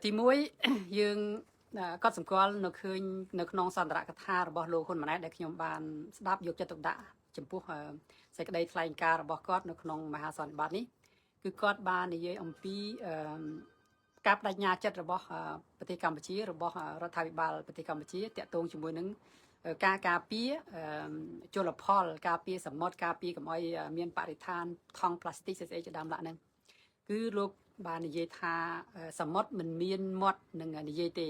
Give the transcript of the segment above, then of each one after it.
ទី1យើងកត់សម្គាល់នៅឃើញនៅក្នុងសន្ទរកថារបស់លោកហ៊ុនម៉ាណែតដែលខ្ញុំបានស្ដាប់យកចិត្តទុកដាក់ចំពោះសេចក្តីថ្លែងការណ៍របស់គាត់នៅក្នុងមហាសន្និបាតនេះគឺគាត់បាននិយាយអំពីការបដិញ្ញាចិត្តរបស់ប្រទេសកម្ពុជារបស់រដ្ឋាភិបាលប្រទេសកម្ពុជាតាក់ទងជាមួយនឹងការការពារជលផល ការពារសមុទ្រការពារកុំឲ្យមានបរិស្ថានថង់ប្លាស្ទិកស្អីៗជាដើមឡាក់ហ្នឹងគឺលោកបាននិយាយថាសមុទ្រមិនមានមាត់នឹងនិយាយទេ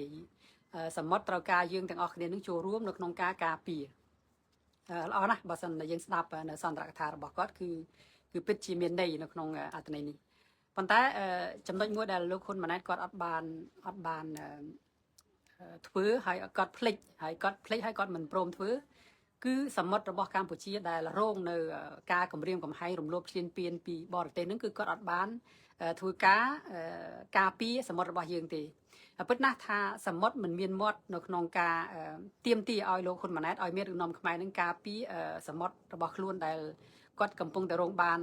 សមុទ្រត្រូវការយើងទាំងអស់គ្នានឹងចូលរួមនៅក្នុងការការពារល្អណាស់បើសិនយើងស្ដាប់នៅសន្ទរកថារបស់គាត់គឺគឺពិតជាមានន័យនៅក្នុងអត្ថន័យនេះប៉ុន្តែចំណុចមួយដែលលោកហ៊ុនម៉ាណែតគាត់អត់បានធ្វើហើយគាត់ភ្លេចហើយគាត់ភ្លេចហើយគាត់មិនព្រមធ្វើគឺសមុទ្ររបស់កម្ពុជាដែលរងនៅការគម្រាមកំហែងរំលោភឈ្លានពានពីបរទេសហ្នឹងគឺគាត់អត់បានធ្វើការការពារសមុទ្ររបស់យើងទេពិតណាស់ថាសមុទ្រមិនមានមាត់នៅក្នុងការទៀមទាឲ្យលោកហ៊ុនម៉ាណែតឲ្យមានដឹកនាំខ្មែរនឹងការពារសមុទ្ររបស់ខ្លួនដែលគាត់កំពុងតែរងបាន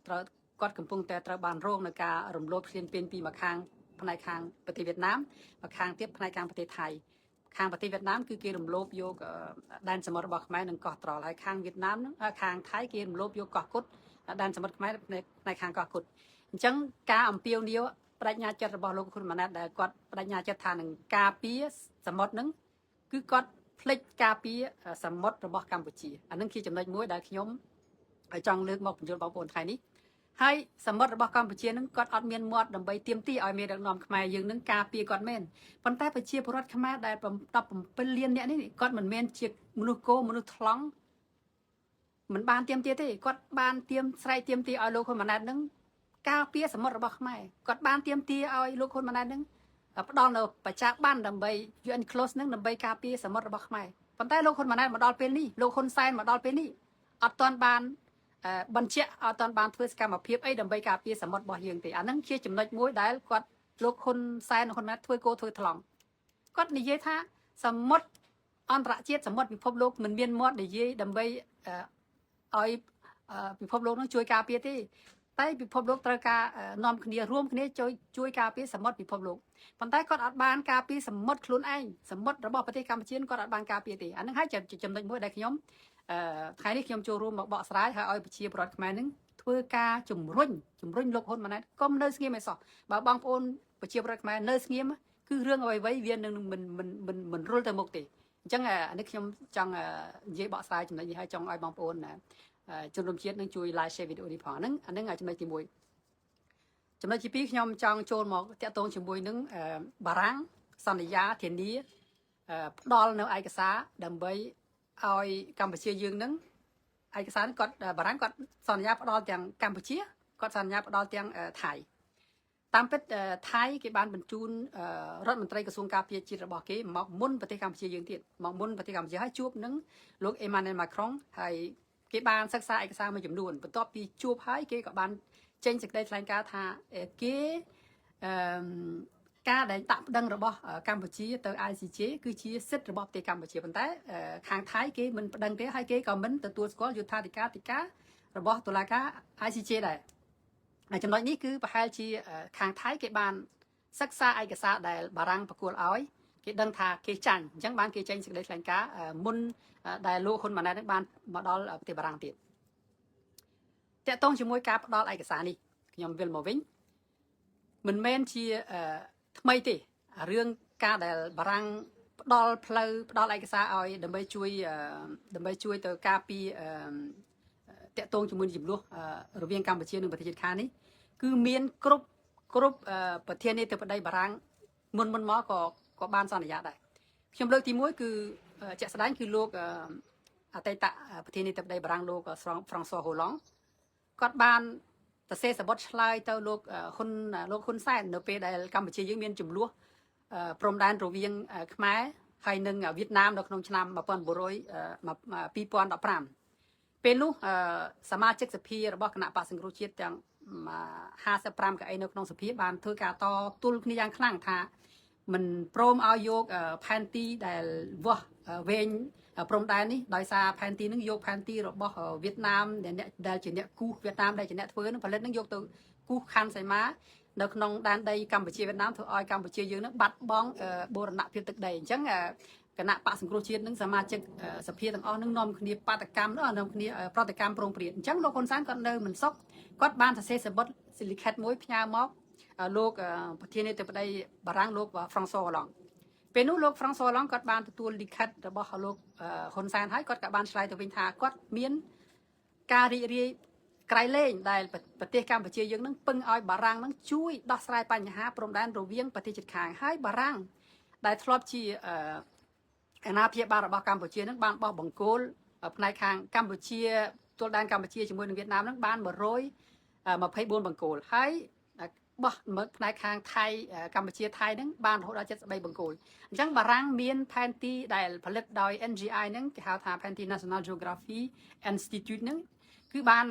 ត្រូវគាត់កំពុងតែត្រូវបានរងនៅការរំលោភឈ្លានពានពីម្ខាងផ្នែកខាងប្រទេសវៀតណាមម្ខាងទៀតផ្នែកខាងប្រទេសថៃខាងប្រទេសវៀតណាមគឺគេរំលោភយកដែនសមុទ្ររបស់ខ្មែរនិងកោះត្រល់ហើយខាងវៀតណាមហ្នឹងខាងថៃគេរំលោភយកកោះគុតដែនសមុទ្រខ្មែរផ្នែកខាងកោះគុតអញ្ចឹងការអំពាវនាវបដិញ្ញាចិត្តរបស់លោកហ៊ុនម៉ាណែតដែលគាត់បដិញ្ញាចិត្តថានឹងការពារសមុទ្រហ្នឹងគឺគាត់ភ្លេចការពារសមុទ្ររបស់កម្ពុជាអានឹងជាចំណុចមួយដែលខ្ញុំចង់លើកមកពន្យល់បងប្អូនថ្ងៃនេះហើយសមុទ្ររបស់កម្ពុជានឹងគាត់អត់មានមាត់ដើម្បីទាមទារឲ្យមានដឹកនាំខ្មែរយើងនឹងការពារគាត់មែនប៉ុន្តែប្រជាពលរដ្ឋខ្មែរដែល17លានអ្នកនេះគាត់មិនមែនជាមនុស្សគោមនុស្សថ្លង់មិនបានទាមទារទេគាត់បានទាមស្រែកទាមទារឲ្យលោកហ៊ុនម៉ាណែតនឹងការពារសមុទ្ររបស់ខ្មែរគាត់បានទាមទារឲ្យលោកហ៊ុនម៉ាណែតនឹងផ្ដល់នៅបច្ចាប័នដើម្បី UNCLOS នឹងដើម្បីការពារសមុទ្ររបស់ខ្មែរប៉ុន្តែលោកហ៊ុនម៉ាណែតមកដល់ពេលនេះលោកហ៊ុនសែនមកដល់ពេលនេះអត់ទាន់បានបញ្ជាក់អត់ទាន់បានធ្វើសកម្មភាពអីដើម្បីការពារសមុទ្ររបស់យើងទេអាហ្នឹងជាចំណុចមួយដែលគាត់លោកហ៊ុនសែនហ៊ុនម៉ាណែតធ្វើគោធ្វើថ្លង់គាត់និយាយថាសមុទ្រអន្តរជាតិសមុទ្រពិភពលោកមិនមានមាត់និយាយដើម្បីឲ្យពិភពលោកនឹងជួយការពារទេតែពិភពលោកត្រូវការនាំគ្នារួមគ្នាជួយជួយការពារសមុទ្រពិភពលោកប៉ុន្តែគាត់អត់បានការពារសមុទ្រខ្លួនឯងសមុទ្ររបស់ប្រទេសកម្ពុជាគាត់អត់បានការពារទេអានឹងហើយចំណុចមួយដែលខ្ញុំអឺថ្ងៃនេះខ្ញុំចូលរួមមកបកស្រាយហើយឲ្យប្រជាពលរដ្ឋខ្មែរនឹងធ្វើការជំរុញជំរុញលោកហ៊ុនម៉ាណែតកុំនៅស្ងៀមឲ្យសោះបើបងប្អូនប្រជាពលរដ្ឋខ្មែរនៅស្ងៀមគឺរឿងអ្វីៗវានឹងមិនមិនមិនមិនរុលទៅមុខទេអញ្ចឹងអានេះខ្ញុំចង់និយាយបកស្រាយចំណុចនេះឲ្យចង់ឲ្យបងប្អូនជនរួមជាតិនឹងជួយ like share វីដេអូនេះផងហ្នឹងអាហ្នឹងចំណុចទី1ចំណុចទី2ខ្ញុំចង់ចូលមកតាក់ទងជាមួយនឹងបារាំងសន្យាធានាផ្ដល់នៅឯកសារដើម្បីឲ្យកម្ពុជាយើងនឹងឯកសារគាត់បារាំងគាត់សន្យាផ្ដល់ទាំងកម្ពុជាគាត់សន្យាផ្ដល់ទាំងថៃតាមពិតថៃគេបានបញ្ជូនរដ្ឋមន្ត្រីក្រសួងការពារជាតិរបស់គេមកមុនប្រទេសកម្ពុជាយើងទៀតមកមុនប្រទេសកម្ពុជាហើយជួបនឹងលោកអេម៉ានុយែលម៉ាក្រុងហើយគេបានសិក្សាឯកសារមួយចំនួនបន្ទាប់ពីជួបហើយគេក៏បានចេញសេចក្តីថ្លែងការណ៍ថាគេអឺការដែលដាក់ប្តឹងរបស់កម្ពុជាទៅ ICJ គឺជាសិទ្ធិរបស់ប្រទេសកម្ពុជាប៉ុន្តែខាងថៃគេមិនប្តឹងទេហើយគេក៏មិនទទួលស្គាល់យុត្តាធិការតិការបស់តុលាការ ICJ ដែរចំណុចនេះគឺប្រហែលជាខាងថៃគេបានសិក្សាឯកសារដែលបារាំងប្រគល់ឲ្យគេដឹងថាគេចាញ់អញ្ចឹងបានគេចេញសេចក្តីថ្លែងការណ៍មុនដែលលោកហ៊ុនម៉ាណែតនឹងបានមកដល់ប្រទេសបារាំងទៀតតាក់ទងជាមួយការផ្ដល់ឯកសារនេះខ្ញុំវិលមកវិញមិនមែនជាថ្មីទេរឿងការដែលបារាំងផ្ដល់ផ្លូវផ្ដល់ឯកសារឲ្យដើម្បីជួយដើម្បីជួយទៅការពីតាក់ទងជាមួយចំនួនរវាងកម្ពុជានិងប្រទេសជិតខាងនេះគឺមានគ្រប់គ្រប់ប្រធានាធិបតីបារាំងមុនមុនមកក៏ក៏បានសន្យាដែរខ្ញុំលើកទី1គឺជាក់ស្ដែងគឺលោកអតីតប្រធានាធិបតីបារាំងលោកហ្វ្រង់សួហូឡង់គាត់បានសរសេរសំបុត្រឆ្លើយទៅលោកហ៊ុនលោកហ៊ុនសែននៅពេលដែលកម្ពុជាយើងមានចំនួនព្រំដែនរវាងខ្មែរហើយនិងវៀតណាមនៅក្នុងឆ្នាំ1900 2015ពេលនោះសមាជិកសភារបស់គណៈបក្សសង្គ្រោះជាតិទាំង55កៅអីនៅក្នុងសភាបានធ្វើការតទល់គ្នាយ៉ាងខ្លាំងថាមិនព្រមឲ្យយកផែនទីដែលវាស់វែងព្រំដែននេះដោយសារផែនទីនឹងយកផែនទីរបស់វៀតណាមដែលអ្នកដែលជាអ្នកគូសវៀតណាមដែលជាអ្នកធ្វើនឹងផលិតនឹងយកទៅគូសខណ្ឌសីមា នៅក្នុងដែនដីកម្ពុជាវៀតណាមធ្វើឲ្យកម្ពុជាយើងនឹងបាត់បង់បូរណភាពទឹកដីអញ្ចឹងគណៈបកសង្គ្រោះជាតិនឹងសមាជិកសភាទាំងអស់នឹងនាំគ្នាបាតកម្មនាំគ្នាប្រតិកម្មប្រងព្រាតអញ្ចឹងលោកហ៊ុនសែនគាត់នៅមិនសុខគាត់បានសរសេរសម្បត្តិលិខិតមួយផ្ញើមកលោកប្រធានាធិបតីបារាំងលោកហ្វ្រង់សូអូឡង់ពេលនោះលោកហ្វ្រង់សូអូឡង់គាត់បានទទួលលិខិតរបស់លោកហ៊ុនសែនហើយគាត់ក៏បានឆ្លើយទៅវិញថាគាត់មានការរីករាយក្រៃលែងដែលប្រទេសកម្ពុជាយើងនឹងពឹងឲ្យបារាំងនឹងជួយដោះស្រាយបញ្ហាព្រំដែនរវាងប្រទេសជិតខាងហើយបារាំងដែលធ្លាប់ជាអាណាព្យាបាលរបស់កម្ពុជានឹងបានបោះបង្គោលផ្នែកខាងកម្ពុជាទល់ដែនកម្ពុជាជាមួយនឹងវៀតណាមនឹងបាន124បង្គោលហើយបោះមកផ្នែកខាងថៃកម្ពុជាថៃនឹងបានរហូតដល់73បង្គោលអញ្ចឹងបារាំងមានផែនទីដែលផលិតដោយ NGI ហ្នឹងគេហៅថាផែនទី National Geography Institute ហ្នឹងគឺបាន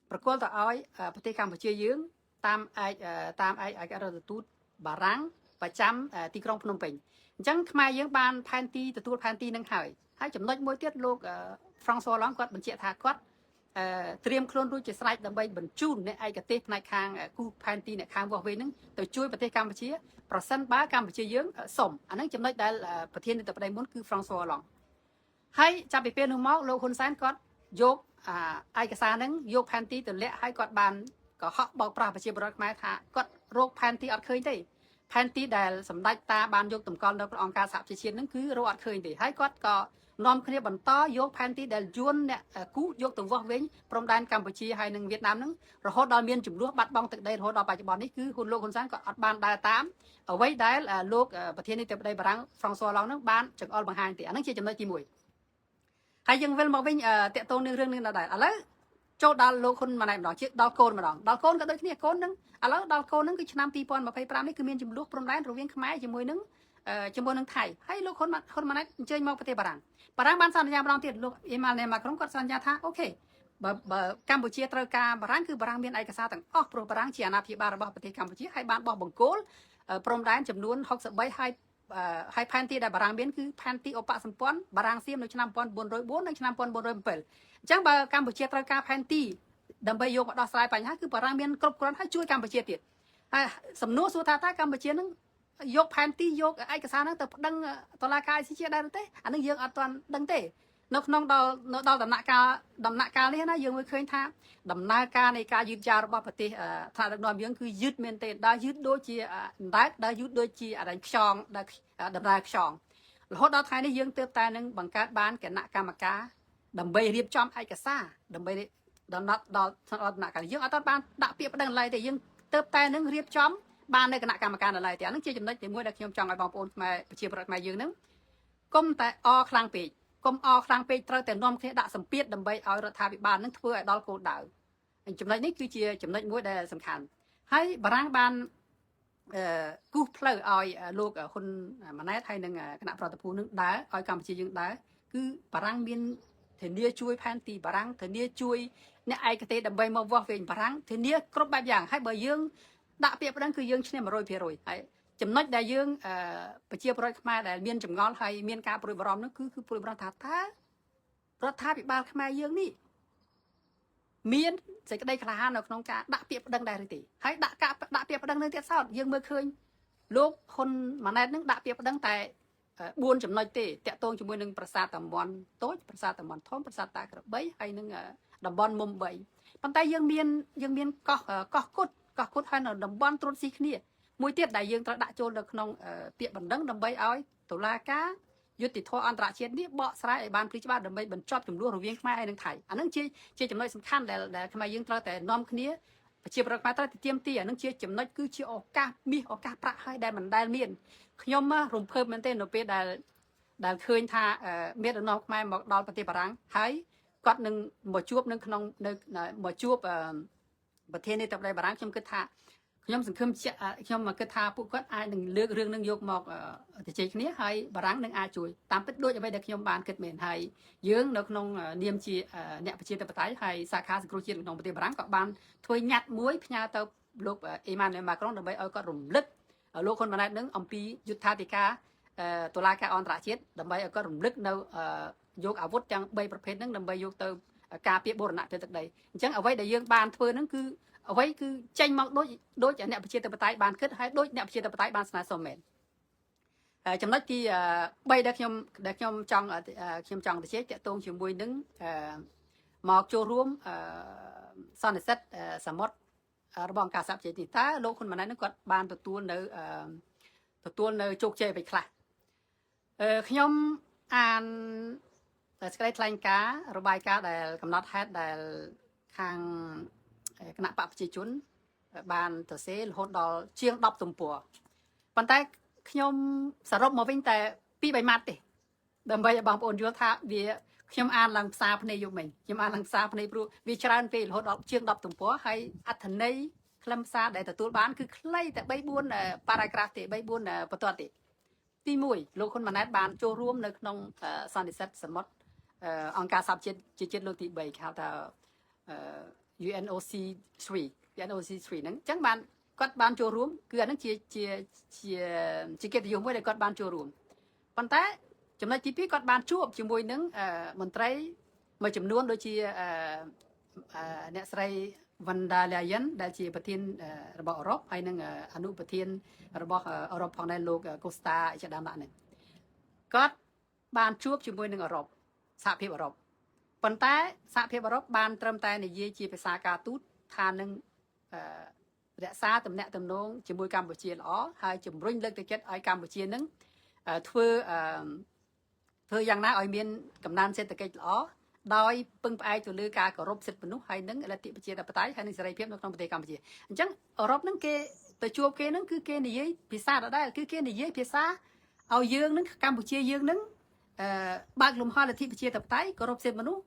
ប្រគល់ទៅឲ្យប្រទេសកម្ពុជាយើងតាមឯកតាមឯកអគ្គរដ្ឋទូតបារាំងប្រចាំទីក្រុងភ្នំពេញអញ្ចឹងខ្មែរយើងបានផែនទីទទួលផែនទីនឹងហើយហើយចំណុចមួយទៀតលោកហ្វ្រង់សូឡង់គាត់បញ្ជាក់ថាគាត់ត្រៀមខ្លួនរួចជាស្រេចដើម្បីបញ្ជូនអ្នកឯកទេសផ្នែកខាងគូសផែនទីអ្នកខាងវាស់វែងហ្នឹងទៅជួយប្រទេសកម្ពុជាប្រសិនបើកម្ពុជាយើងសុំអាហ្នឹងចំណុចដែលប្រធានាធិបតីមុនគឺហ្វ្រង់សូឡង់ហើយចាប់ពីពេលនោះមកលោកហ៊ុនសែនគាត់យកអាឯកសារហ្នឹងយកផែនទីទៅលាក់ហើយគាត់បានកុហកបោកប្រាស់ប្រជាពលរដ្ឋខ្មែរថាគាត់រកផែនទីអត់ឃើញទេផែនទីដែលសម្ដេចតាបានយកតម្កល់នៅព្រះអង្គការសហប្រជាជាតិហ្នឹងគឺរកអត់ឃើញទេហើយគាត់ក៏នាំគ្នាបន្តយកផែនទីដែលយួនអ្នកគូយកទៅវាស់វិញព្រំដែនកម្ពុជាហើយនិងវៀតណាមហ្នឹងរហូតដល់មានចំនួនបាត់បង់ទឹកដីរហូតដល់បច្ចុប្បន្ននេះគឺហ៊ុនលោកហ៊ុនសែនក៏អត់បានដើរតាមអ្វីដែលលោកប្រធានាធិបតីបារាំងហ្វ្រង់ស៊ូឡង់ហ្នឹងបានចង្អុលបង្ហាញទេអាហ្នឹងជាចំណុចទី1ហើយយើងវិលមកវិញតាក់ទងនឹងរឿងនេះដដែលឥឡូវចូលដល់លោកហ៊ុនម៉ាណែតម្ដងជាដល់កូនម្ដងដល់កូនក៏ដូចគ្នាកូននឹងឥឡូវដល់កូននឹងគឺឆ្នាំ2025នេះគឺមានចំនួនព្រំដែនរវាងខ្មែរជាមួយនឹងថៃហើយលោកហ៊ុនហ៊ុនម៉ាណែតអញ្ជើញមកប្រទេសបារាំងបារាំងបានសន្យាម្ដងទៀតលោកអ៊ីម៉ាណែលម៉ាក្រុងគាត់សន្យាថាOK បើកម្ពុជាត្រូវការបារាំងគឺបារាំងមានឯកសារទាំងអស់ព្រោះបារាំងជាអាណាព្យាបាលរបស់ប្រទេសកម្ពុជាហើយបានបោះបង្គោលព្រំដែនចំនួន63ហើយហើយផែនទីដែលបារាំងមានគឺផែនទីឧបសម្ព័ន្ធបារាំងសៀមនៅឆ្នាំ1904និងឆ្នាំ1907អញ្ចឹងបើកម្ពុជាត្រូវការផែនទីដើម្បីយកមកដោះស្រាយបញ្ហាគឺបារាំងមានគ្រប់គ្រាន់ហើយជួយកម្ពុជាទៀតហើយសំណួរសួរថាតើកម្ពុជានឹងយកផែនទីយកឯកសារហ្នឹងទៅប្តឹងតុលាការ ICJ ដែរទេអានឹងយើងអត់ទាន់ដឹងទេនៅក្នុងដល់នៅដល់ដំណាក់កាលដំណាក់កាលនេះណាយើងមើលឃើញថាដំណើរការនៃការយឺតយ៉ាវរបស់ប្រទេសថ្នាក់ដឹកនាំយើងគឺយឺតមែនទេដើរយឺតដូចជាអណ្ដែតដើរយឺតដូចជាអរែងខ្យងដើរដំណើរខ្យងរហូតដល់ថ្ងៃនេះយើងទើបតែនឹងបង្កើតបានគណៈកម្មការដើម្បីរៀបចំឯកសារដើម្បីដល់ដល់ដល់ដំណាក់កាលយើងអត់បានដាក់ពាក្យប្តឹងឡើយទេយើងទើបតែនឹងរៀបចំបាននៅគណៈកម្មការនៅឡើយទេអានឹងជាចំណុចទីមួយដែលខ្ញុំចង់ឲ្យបងប្អូនខ្មែរប្រជាពលរដ្ឋខ្មែរយើងនឹងកុំតែអខ្លាំងពេកកុំអខ្លាំងពេកត្រូវតែនាំគ្នាដាក់សម្ពាធដើម្បីឲ្យរដ្ឋាភិបាលនឹងធ្វើឲ្យដល់គោលដៅចំណុចនេះគឺជាចំណុចមួយដែលសំខាន់ហើយបារាំងបានអឺគូសផ្លូវឲ្យលោកហ៊ុនម៉ាណែតហើយនិងគណៈប្រតិភូនឹងដើរឲ្យកម្ពុជាយើងដើរគឺបារាំងមានធានាជួយផែនទីបារាំងធានាជួយអ្នកឯកទេសដើម្បីមកវាស់វែងបារាំងធានាគ្រប់បែបយ៉ាងហើយបើយើងដាក់ពាក្យប្តឹងគឺយើងឈ្នះ100%ហើយចំណុចដែលយើងប្រជាពលរដ្ឋខ្មែរដែលមានចម្ងល់ហើយមានការព្រួយបារម្ភនោះគឺព្រួយបារម្ភថាតើរដ្ឋាភិបាលខ្មែរយើងនេះមានសេចក្តីក្លាហាននៅក្នុងការដាក់ពាក្យប្តឹងដែរឬទេហើយដាក់ការដាក់ពាក្យប្តឹងនឹងទៀតសោតយើងមើលឃើញលោកហ៊ុនម៉ាណែតនឹងដាក់ពាក្យប្តឹងតែ4ចំណុចទេតាក់ទងជាមួយនឹងប្រាសាទតំបន់តូចប្រាសាទតំបន់ធំប្រាសាទតាក្របីហើយនឹងតំបន់មុំ3ប៉ុន្តែយើងមានកោះកោះគុតកោះគុតហើយនៅតំបន់ត្រួតស៊ីគ្នាមួយទៀតដែលយើងត្រូវដាក់ចូលនៅក្នុងពាក្យបណ្ដឹងដើម្បីឲ្យតុលាការយុត្តិធម៌អន្តរជាតិនេះបកស្រាយឲ្យបានភ្លឺច្បាស់ដើម្បីបញ្ចប់ចំនួនរវាងខ្មែរហើយនិងថៃអានឹងជាចំណុចសំខាន់ដែលខ្មែរយើងត្រូវតែនាំគ្នាប្រជាពលរដ្ឋខ្មែរត្រូវតែទាមទារអានឹងជាចំណុចគឺជាឱកាសមាសឱកាសប្រាក់ហើយដែលមិនដែលមានខ្ញុំរំភើបមែនទែននៅពេលដែលឃើញថាមានដំណោះខ្មែរមកដល់ប្រទេសបារាំងហើយគាត់នឹងមកជួបនៅក្នុងនៅមកជួបប្រធានាធិបតីបារាំងខ្ញុំគិតថាខ្ញុំសង្ឃឹមខ្ញុំមកគិតថាពួកគាត់អាចនឹងលើករឿងនឹងយកមកជជែកគ្នាហើយបារាំងនឹងអាចជួយតាមពិតដូចអ្វីដែលខ្ញុំបានគិតមែនហើយយើងនៅក្នុងនាមជាអ្នកប្រជាធិបតេយ្យហើយសាខាសង្គ្រោះជាតិក្នុងប្រទេសបារាំងក៏បានធ្វើញត្តិមួយផ្ញើទៅលោកអេម៉ានូអែលម៉ាក្រុងដើម្បីឲ្យគាត់រំលឹកលោកហ៊ុនម៉ាណែតនឹងអំពីយុត្តាធិការតុលាការអន្តរជាតិដើម្បីឲ្យគាត់រំលឹកនៅយកអាវុធទាំង3ប្រភេទហ្នឹងដើម្បីយកទៅការពារបូរណភាពទឹកដីអញ្ចឹងអ្វីដែលយើងបានធ្វើហ្នឹងគឺ អ្វីគឺចេញមកដូចដូចអ្នកប្រជាធិបតេយ្យបានគិតហើយដូចអ្នកប្រជាធិបតេយ្យបានស្នើសុំមែនចំណុចទី3ដែលខ្ញុំចង់ខ្ញុំចង់ទៅជែកតាក់ទងជាមួយនឹងមកចូលរួមសន្និសិទសមុទ្ររបស់អង្គការសហប្រជាជាតិនេះតើលោកហ៊ុនម៉ាណែតនឹងគាត់បានទទួលនៅជោគជ័យអ្វីខ្លះខ្ញុំអានតែសេចក្តីថ្លែងការណ៍របាយការណ៍ដែលកំណត់ហេតុដែលខាងគណៈបកប្រជាជនបានសរសេររហូតដល់ជាង10ទំព័រប៉ុន្តែខ្ញុំសរុបមកវិញតែ2 3ម៉ាត់ទេដើម្បីឲ្យបងប្អូនយល់ថាវាខ្ញុំអានឡើងផ្សារភ្នែកយកមិញខ្ញុំអានឡើងផ្សារភ្នែកព្រោះវាច្រើនពេករហូតដល់ជាង10ទំព័រហើយអត្ថន័យខ្លឹមសារដែលទទួលបានគឺខ្លីតែ3 4 paragraph ទេ3 4បន្ទាត់ទេទី1លោកហ៊ុនម៉ាណែតបានចូលរួមនៅក្នុងសន្និសិទសមុទ្រអង្គការសហជាតិជាជាតិលើកទី3គេហៅថា UNOC 3 UNOC 3ហ្នឹងអញ្ចឹងបានគាត់បានចូលរួមគឺអាហ្នឹងជាជាជាជាកិត្តិយសមួយដែលគាត់បានចូលរួមប៉ុន្តែចំណុចទី2គាត់បានជួបជាមួយនឹងមន្ត្រីមួយចំនួនដូចជាអ្នកស្រី von der Leyen ដែលជាប្រធានរបស់អឺរ៉ុបហើយនិងអនុប្រធានរបស់អឺរ៉ុបផងដែរលោកកូស្តាជាដើមដាក់នេះគាត់បានជួបជាមួយនឹងអឺរ៉ុបសហភាពអឺរ៉ុបប៉ុន្តែសហភាពអឺរ៉ុបបានត្រឹមតែនិយាយជាភាសាការទូតថានឹងរក្សាទំនាក់ទំនងជាមួយកម្ពុជាល្អហើយជំរុញលើកទឹកចិត្តឲ្យកម្ពុជានឹងធ្វើធ្វើយ៉ាងណាឲ្យមានកំណើនសេដ្ឋកិច្ចល្អដោយពឹងផ្អែកទៅលើការគោរពសិទ្ធិមនុស្សហើយនិងលទ្ធិប្រជាធិបតេយ្យហើយនិងសេរីភាពនៅក្នុងប្រទេសកម្ពុជាអញ្ចឹងអឺរ៉ុបហ្នឹងគេទៅជួបគេហ្នឹងគឺគេនិយាយភាសាដដែលគឺគេនិយាយភាសាឲ្យយើងហ្នឹងកម្ពុជាយើងហ្នឹងអឺបើកលំហលទ្ធិប្រជាធិបតេយ្យគោរពសិទ្ធិមនុស្ស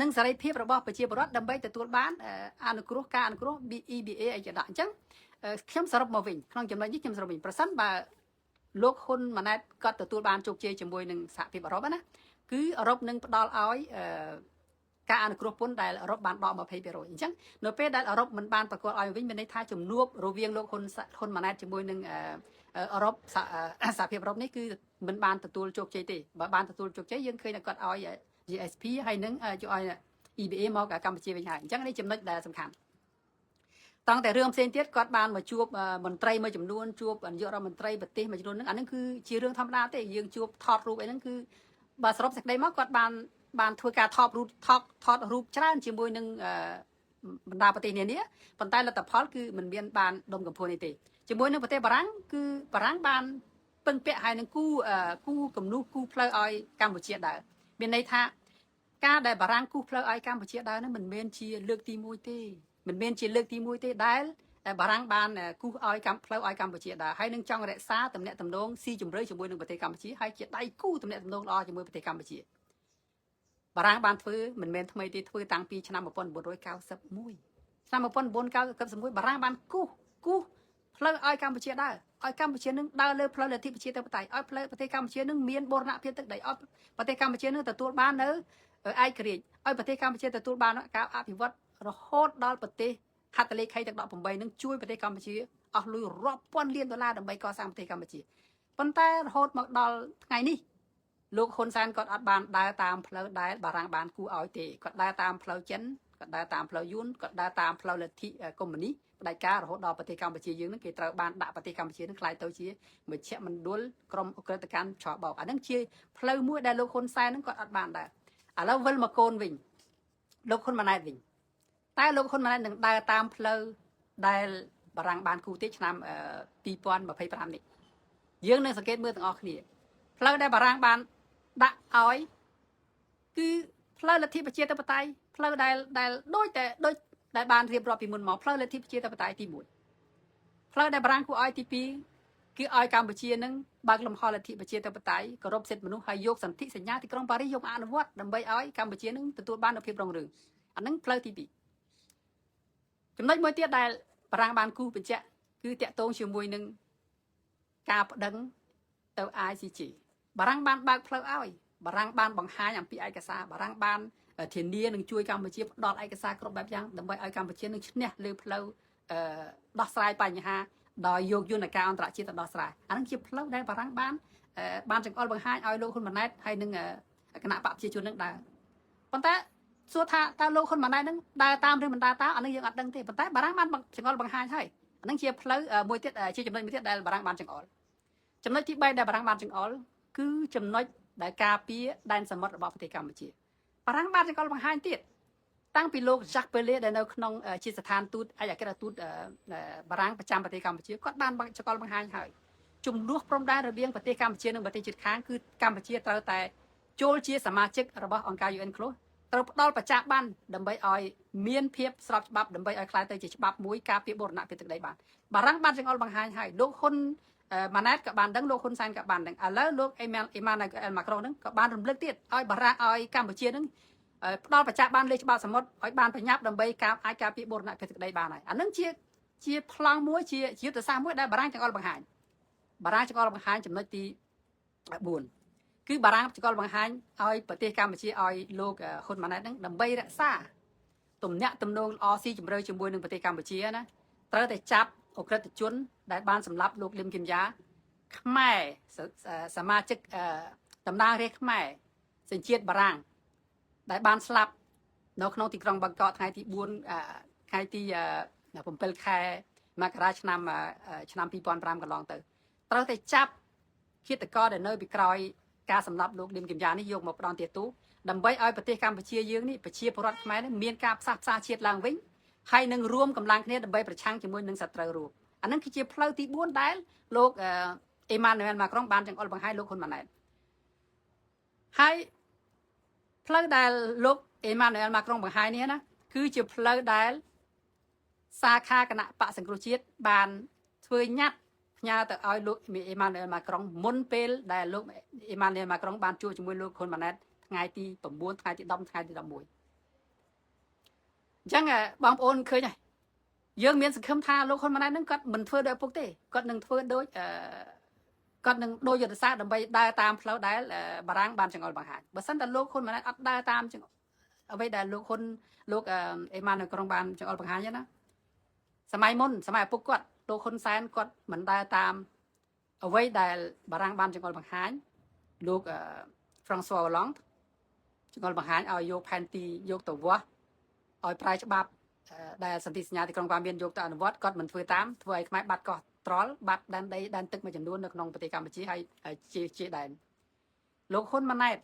និងសេរីភាពរបស់ប្រជាពលរដ្ឋដើម្បីទទួលបានអនុគ្រោះការអនុគ្រោះ EBA អីជាដាក់អញ្ចឹងខ្ញុំសរុបមកវិញក្នុងចំណុចនេះខ្ញុំសរុបវិញប្រសិនបើលោកហ៊ុនម៉ាណែតគាត់ទទួលបានជោគជ័យជាមួយនឹងសហភាពអឺរ៉ុបណាគឺអឺរ៉ុបនឹងផ្ដល់ឲ្យការអនុគ្រោះពន្ធដែលអឺរ៉ុបបានដក20%អញ្ចឹងនៅពេលដែលអឺរ៉ុបមិនបានប្រកួតឲ្យវិញមានន័យថាជំនួបរវាងលោកហ៊ុនហ៊ុនម៉ាណែតជាមួយនឹងអឺរ៉ុបសហភាពអឺរ៉ុបនេះគឺមិនបានទទួលជោគជ័យទេបើបានទទួលជោគជ័យយើងឃើញថាគាត់ឲ្យ GSP ហើយនឹងឲ្យ EBA មកកម្ពុជាវិញហើយអញ្ចឹងនេះចំណុចដែលសំខាន់តង់តែរឿងផ្សេងទៀតគាត់បានមកជួបមន្ត្រីមួយចំនួនជួបនាយករដ្ឋមន្ត្រីប្រទេសមួយចំនួនហ្នឹងអាហ្នឹងគឺជារឿងធម្មតាទេយើងជួបថតរូបអីហ្នឹងគឺបើសរុបសេចក្តីមកគាត់បានបានធ្វើការថតរូបថតថតរូបច្រើនជាមួយនឹងបណ្ដាប្រទេសនានាប៉ុន្តែលទ្ធផលគឺមិនមានបានដុំកំភួននេះទេជាមួយនឹងប្រទេសបារាំងគឺបារាំងបានពឹងពាក់ហើយនឹងគូគូគំនូសគូផ្លូវឲ្យកម្ពុជាដើរមានន័យថាការដែលបារាំងគូផ្លូវឲ្យកម្ពុជាដើរនោះមិនមែនជាលើកទី1ទេមិនមែនជាលើកទី1ទេដែលបារាំងបានគូសឲ្យកម្ផ្លូវឲ្យកម្ពុជាដើរហើយនឹងចង់រក្សាទំនាក់ទំនងស៊ីជម្រៅជាមួយនឹងប្រទេសកម្ពុជាហើយជាដៃគូទំនាក់ទំនងល្អជាមួយប្រទេសកម្ពុជាបារាំងបានធ្វើមិនមែនថ្មីទេធ្វើតាំងពីឆ្នាំ1991ឆ្នាំ1991បារាំងបានគូសគូសផ្លូវឲ្យកម្ពុជាដើរឲ្យកម្ពុជានឹងដើរលើផ្លូវលទ្ធិប្រជាធិបតេយ្យឲ្យផ្លូវប្រទេសកម្ពុជានឹងមានបូរណភាពទឹកដីឲ្យប្រទេសកម្ពុជានឹងទទួលបាននៅឯករាជ្យឲ្យប្រទេសកម្ពុជាទទួលបានការអភិវឌ្ឍរហូតដល់ប្រទេសហត្ថលេខីទាំង18នឹងជួយប្រទេសកម្ពុជាអស់លុយរាប់ពាន់លានដុល្លារដើម្បីកសាងប្រទេសកម្ពុជាប៉ុន្តែរហូតមកដល់ថ្ងៃនេះលោកហ៊ុនសែនគាត់អត់បានដើរតាមផ្លូវដែលបារាំងបានគូឲ្យទេគាត់ដើរតាមផ្លូវចិនគាត់ដើរតាមផ្លូវយួនគាត់ដើរតាមផ្លូវលទ្ធិកុម្មុយនីសផ្ដាច់ការរហូតដល់ប្រទេសកម្ពុជាយើងនឹងគេត្រូវបានដាក់ប្រទេសកម្ពុជានឹងក្លាយទៅជាមជ្ឈមណ្ឌលក្រុមអក្រិតកម្មឆបោកអានឹងជាផ្លូវមួយដែលលោកហ៊ុនសែននឹងគាត់អត់បានដែរឥឡូវវិលមកកូនវិញលោកហ៊ុនម៉ាណែតវិញតើលោកហ៊ុនម៉ាណែតនឹងដើរតាមផ្លូវដែលបារាំងបានគូទេឆ្នាំ2025នេះយើងនឹងសង្កេតមើលទាំងអស់គ្នាផ្លូវដែលបារាំងបានដាក់ឲ្យគឺផ្លូវលទ្ធិប្រជាធិបតេយ្យផ្លូវដែលដែលដូចតែដូចដែលបានរៀបរាប់ពីមុនមកផ្លូវលទ្ធិប្រជាធិបតេយ្យទី1ផ្លូវដែលបារាំងគួរឲ្យទី2គឺឲ្យកម្ពុជានឹងបើកលំហលទ្ធិប្រជាធិបតេយ្យគោរពសិទ្ធិមនុស្សហើយយកសន្ធិសញ្ញាទីក្រុងប៉ារីសយកមកអនុវត្តដើម្បីឲ្យកម្ពុជានឹងទទួលបាននូវភាពរុងរឿងអានឹងផ្លូវទី2ចំណុចមួយទៀតដែលបារាំងបានគូសបញ្ជាក់គឺតាក់ទងជាមួយនឹងការប្តឹងទៅ ICJ បារាំងបានបើកផ្លូវឲ្យបារាំងបានបង្ហាញអំពីឯកសារបារាំងបានធានានឹងជួយកម្ពុជាផ្ដល់ឯកសារគ្រប់បែបយ៉ាងដើម្បីឲ្យកម្ពុជានឹងឈ្នះលើផ្លូវដោះស្រាយបញ្ហាដោយយកយន្តការអន្តរជាតិទៅដោះស្រាយអានឹងជាផ្លូវដែលបារាំងបានបានចង្អុលបង្ហាញឲ្យលោកហ៊ុនម៉ាណែតហើយនឹងគណៈបកប្រជាជននឹងដើរប៉ុន្តែ សួរថាតើលោកហ៊ុនម៉ាណែតហ្នឹងដើរតាមឬមិនដើរតាមអានឹងយើងអត់ដឹងទេប៉ុន្តែបារាំងបានចង្អុលបង្ហាញហើយអានឹងជាផ្លូវមួយទៀតជាចំណុចមួយទៀតដែលបារាំងបានចង្អុលចំណុចទី3ដែលបារាំងបានចង្អុលគឺចំណុចដែលការពារដែនសមុទ្ររបស់ប្រទេសកម្ពុជាបារាំងបានចង្អុលបង្ហាញទៀតតាំងពីលោក Jacques Pelé ដែលនៅក្នុងជាស្ថានទូតឯកអគ្គរដ្ឋទូតបារាំងប្រចាំប្រទេសកម្ពុជាគាត់បានចង្អុលបង្ហាញហើយចំនួនព្រំដែនរវាងប្រទេសកម្ពុជានិងប្រទេសជិតខាងគឺកម្ពុជាត្រូវតែចូលជាសមាជិករបស់អង្គការ UNCLOS ត្រូវផ្ដល់បច្ចាប័នដើម្បីឲ្យមានភាពស្របច្បាប់ដើម្បីឲ្យក្លាយទៅជាច្បាប់មួយការពារបូរណភាពទឹកដីបានបារាំងបានចង្អុលបង្ហាញហើយលោកហ៊ុនម៉ាណែតក៏បានដឹងលោកហ៊ុនសែនក៏បានដឹងឥឡូវលោកអេម៉ាអេម៉ានូអែលម៉ាក្រុងហ្នឹងក៏បានរំលឹកទៀតឲ្យបារាំងឲ្យកម្ពុជាហ្នឹងផ្ដល់បច្ចាប័នលេខច្បាប់សមុទ្រឲ្យបានប្រញាប់ដើម្បីការអាចការពារបូរណភាពទឹកដីបានហើយអាហ្នឹងជាជាប្លង់មួយជាយុទ្ធសាស្ត្រមួយដែលបារាំងចង្អុលបង្ហាញបារាំងចង្អុលបង្ហាញចំណុចទី4គឺបារាំងចង្អុលបង្ហាញឲ្យប្រទេសកម្ពុជាឲ្យលោកហ៊ុនម៉ាណែតហ្នឹងដើម្បីរក្សាទំនាក់ទំនងល្អស៊ីជម្រៅជាមួយនឹងប្រទេសកម្ពុជាណាត្រូវតែចាប់អក្រិតជនដែលបានសម្លាប់លោកលឹមគឹមយ៉ាខ្មែរសមាជិកតំណាងរាស្ត្រខ្មែរសញ្ជាតិបារាំងដែលបានស្លាប់នៅក្នុងទីក្រុងបាងកកថ្ងៃទី4ថ្ងៃទី7ខែមករាឆ្នាំឆ្នាំ2005កន្លងទៅត្រូវតែចាប់ឃាតករដែលនៅពីក្រោយការសម្លាប់លោកលឹមគឹមយ៉ានេះយកមកផ្ដន្ទាទោសដើម្បីឲ្យប្រទេសកម្ពុជាយើងនេះប្រជាពលរដ្ឋខ្មែរនេះមានការផ្សះផ្សាជាតិឡើងវិញហើយនឹងរួមកម្លាំងគ្នាដើម្បីប្រឆាំងជាមួយនឹងសត្រូវរួមអានឹងគឺជាផ្លូវទី4ដែលលោកអេម៉ានូអែលម៉ាក្រុងបានចង្អុលបង្ហាញលោកហ៊ុនម៉ាណែតហើយផ្លូវដែលលោកអេម៉ានូអែលម៉ាក្រុងបង្ហាញនេះណាគឺជាផ្លូវដែលសាខាគណៈបកសង្គ្រោះជាតិបានធ្វើញត្តិផ្ញើទៅឲ្យលោកអេម៉ានូអែលម៉ាក្រុងមុនពេលដែលលោកអេម៉ានូអែលម៉ាក្រុងបានជួបជាមួយលោកហ៊ុនម៉ាណែតថ្ងៃទី9ថ្ងៃទី10ថ្ងៃទី11អញ្ចឹងបងប្អូនឃើញហើយយើងមានសង្ឃឹមថាលោកហ៊ុនម៉ាណែតនឹងគាត់មិនធ្វើដោយឪពុកទេគាត់នឹងធ្វើដូចអឺគាត់នឹងដូចយុទ្ធសាស្ត្រដើម្បីដើរតាមផ្លូវដែលបារាំងបានចង្អុលបង្ហាញបើសិនតែលោកហ៊ុនម៉ាណែតអត់ដើរតាមអ្វីដែលលោកហ៊ុនលោកអេម៉ានៅក្រុងបានចង្អុលបង្ហាញណាសម័យមុនសម័យឪពុកគាត់លោកហ៊ុនសែនគាត់មិនដើរតាមអ្វីដែលបារាំងបានចង្អុលបង្ហាញលោកហ្វ្រង់ស្វ៉ាអូឡង់ចង្អុលបង្ហាញឲ្យយកផែនទីយកទៅវាស់ឲ្យប្រែច្បាប់ដែលសន្ធិសញ្ញាទីក្រុងបាមានយកទៅអនុវត្តគាត់មិនធ្វើតាមធ្វើឲ្យខ្មែរបាត់កោះត្រល់បាត់ដែនដីដែនទឹកមួយចំនួននៅក្នុងប្រទេសកម្ពុជាហើយជាដែនលោកហ៊ុនម៉ាណែត